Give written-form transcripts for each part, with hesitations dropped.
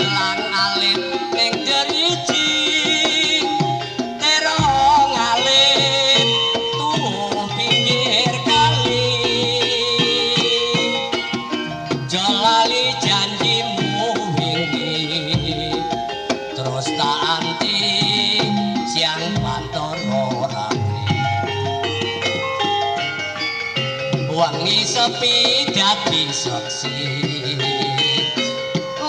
Gelang alit ning deriji terong alit tuwuh pinggir kali. Jalali janjimu wingi terus tak anti siang pantoro ratri. Wangi sepi dadi seksi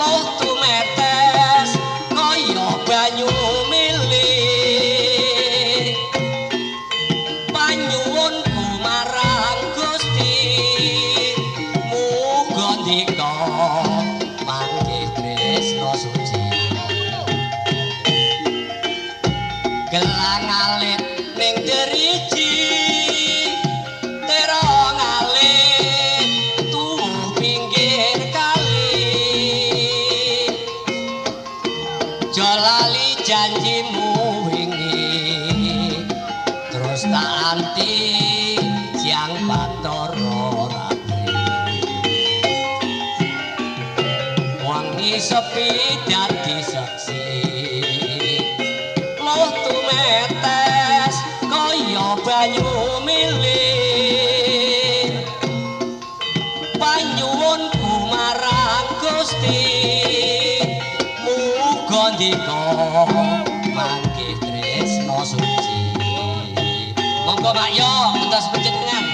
luh tumetes kaya banyu milih. Panyuwunku marang Gusti muga ndika manggih tresna suci. Gelang alit ning deriji terong alit tuwuh pinggir kali. Jalali janjimu wingi terus tak anti siang bathara ratri. Wangi sepi dadi seksi luh tumetes kaya banyu milih. Panyuwunku marang Gusti muga ndika manggih tresna suci. Monggo Pak Yo, entos panjenengan.